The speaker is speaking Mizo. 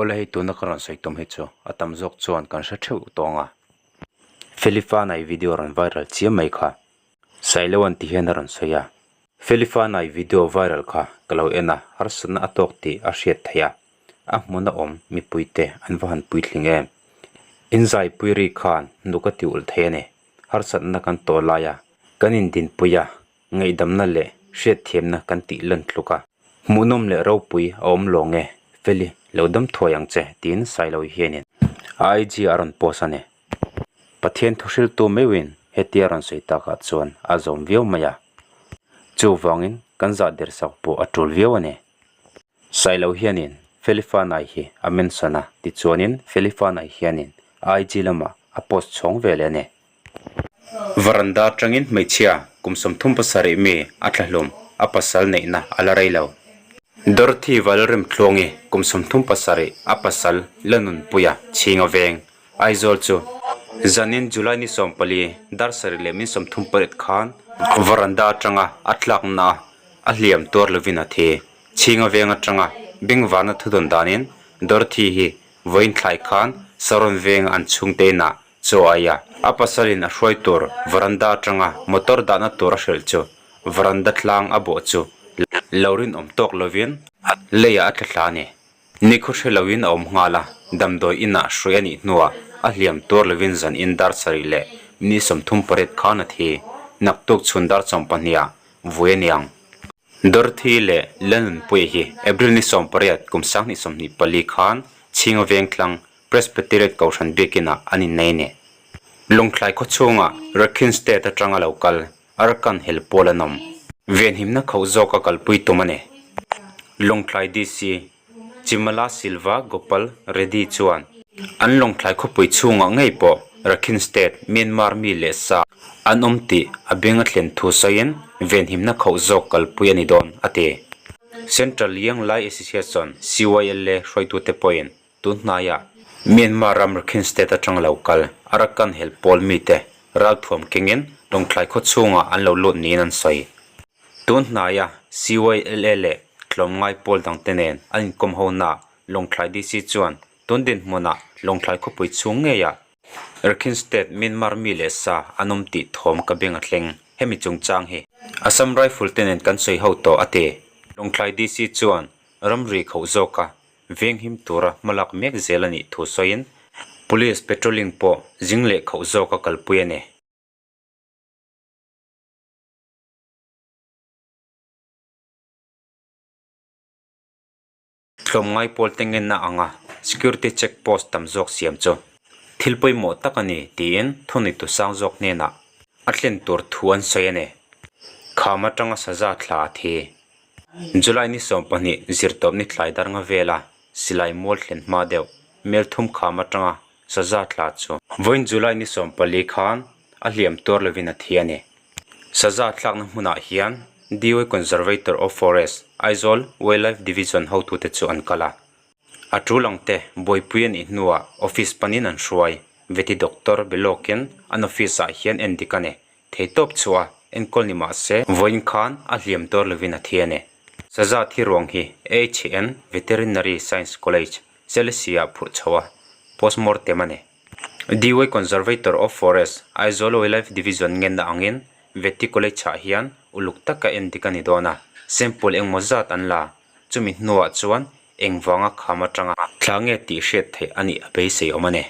Awle hei tuna ka rawn sawi tum hi chu a tam zawk chuan kan hre theuh tawng a. Felifanai video rawn viral chiam mai kha. Sailo an ti hian a rawn sawi a. Felifanai video viral kha ka lo en a, harsatna a tawk tih a hriat theih a. A hmuna awm mipuite an va han puitling em. In zaipui ri khan nuk a ti ulh thei a ni. Harsatna kan tawh lai a, kan indinpui a, ngaihdamna leh hriatthiamna kan tih lan tluk a. Hmuhnawm leh ropui a awm lawng e, Feli, lo dam thuai ang che, tiin Sailo hianin a IG a rawn post a ni. Pathian thu hriltu meuhin hetia rawn sawi takah chuan a zawm viau mai a. Chuvangin kan zah der sak pawh a tul viau a ni. Sailo hianin Feli Fanai hi a mention a, tichuanin Feli Fanai hianin a IG lamah a post chhawng ve leh a ni. Varanda atangin hmeichhia kum 37 mi a thlahlum a pasal neihna a la rei lo. Dorothy Valrimtluangi kum 37 a pasal la nunpuia chhinga veng Aizawl chu zanin July ni 14 dar sarih leh min 38 khan varanda atanga a tlakna a hliam tuar lovin a thi. Chhinga veng atanga bengvarna thudawn danin Dorothy hi vawiin thlai khan Saron venga an chhungte inah Chaw aia a pasalin a hruai tur varanda atanga motor dahna tur a hrilh chu varanda tlang a bawh chu lo rinawm tawk lovin leiah a tla thla a ni. Nikhaw hre loin a awm nghal a, damdawi inah hruai a nih hnuah a hliam tuar lovin zan in dar sarih leh ni 38 khan a thi. Naktuk chhun dar 12 ah vui a niang. Dorothy leh Lalnunpuia hi April ni 18 kum 2024 khan Chhinga Vengtlang Presbyterian Kohhran biakinah an innei a ni. Lawngtlai khaw chhungah Rakhine State atanga lo kal Arakan hel pawl an awm. Venhimna khauh zawka kalpui tum a ni. Lawngtlai DC Chimala Silva Gopal Reddy chuan an Lawngtlai khawpui chhungah ngei pawh Rakhine State Myanmar mi leh sa an awm tih a beng a thlen thu sawiin venhimna khauh zawk kalpui a ni dawn, a ti. Central Young Lai Association, CYLA, hruaitute pawhin Tun hnaiah Myanmar ram Rakhine State atang lo kal Arakan hel pawl mite ralthuam kengin Lawngtlai khaw chhungah an lo lut niin an sawi. Tun hnaia CYLA leh tlawmngai pawl dangte nen an inkawm honaah Lawngtlai DC chuan tun dinhmunah Lawngtlai khawpui chhung ngeiah Rakhine State Myanmar mi leh sa an awm tih thawm ka beng a thleng. Hemi chungchang hi Assam Rifle te nen kan sawi ho tawh a ti. Lawngtlai DC chuan ramri khauh zawka Venghim tura hmalak mek zel a nih thu sawiin Police patrolling pawh zing leh khauh zawk a kalpui a ni. Tlawmngai pawl te ngenna anga security check post tam zawk siam chu thil pawimawh tak a ni tiin thuneitu sang zawk hnenah a thlen tur thu an sawi a ni. Kham atanga saza thla a thi. July ni 12 zirtawp ni tlai dar nga vela silai mual thlen hma deuh mel thum kham atanga saza tla chu vawiin July ni 14 khan a hliam tuar lovin a thi a ni. Saza tlakna hmunah hian Dy Conservator of Forest, Aizawl Wildlife Division hotute chu an kal a. A tul ang te buaipui a nih hnuah office panin an hruai. Veti doctor be lawkin an office ah hian endik a ni. Theitawp chhuah a enkawl ni mah se vawiin khan a hliam tuar lovin a thi a ni. Saza thi ruang hi AHN Veterinary Science College, Selesih ah phurh chho a, postmortem a ni. Dy Conservator of Forest, Aizawl Wildlife Division ngenna angin Veti College ah hian uluk taka endik a ni dawn a, sample engmaw zat an la. Chumi hnuah chuan engvanga kham atanga thla nge tih hriat theih a nih a beisei awm a ni.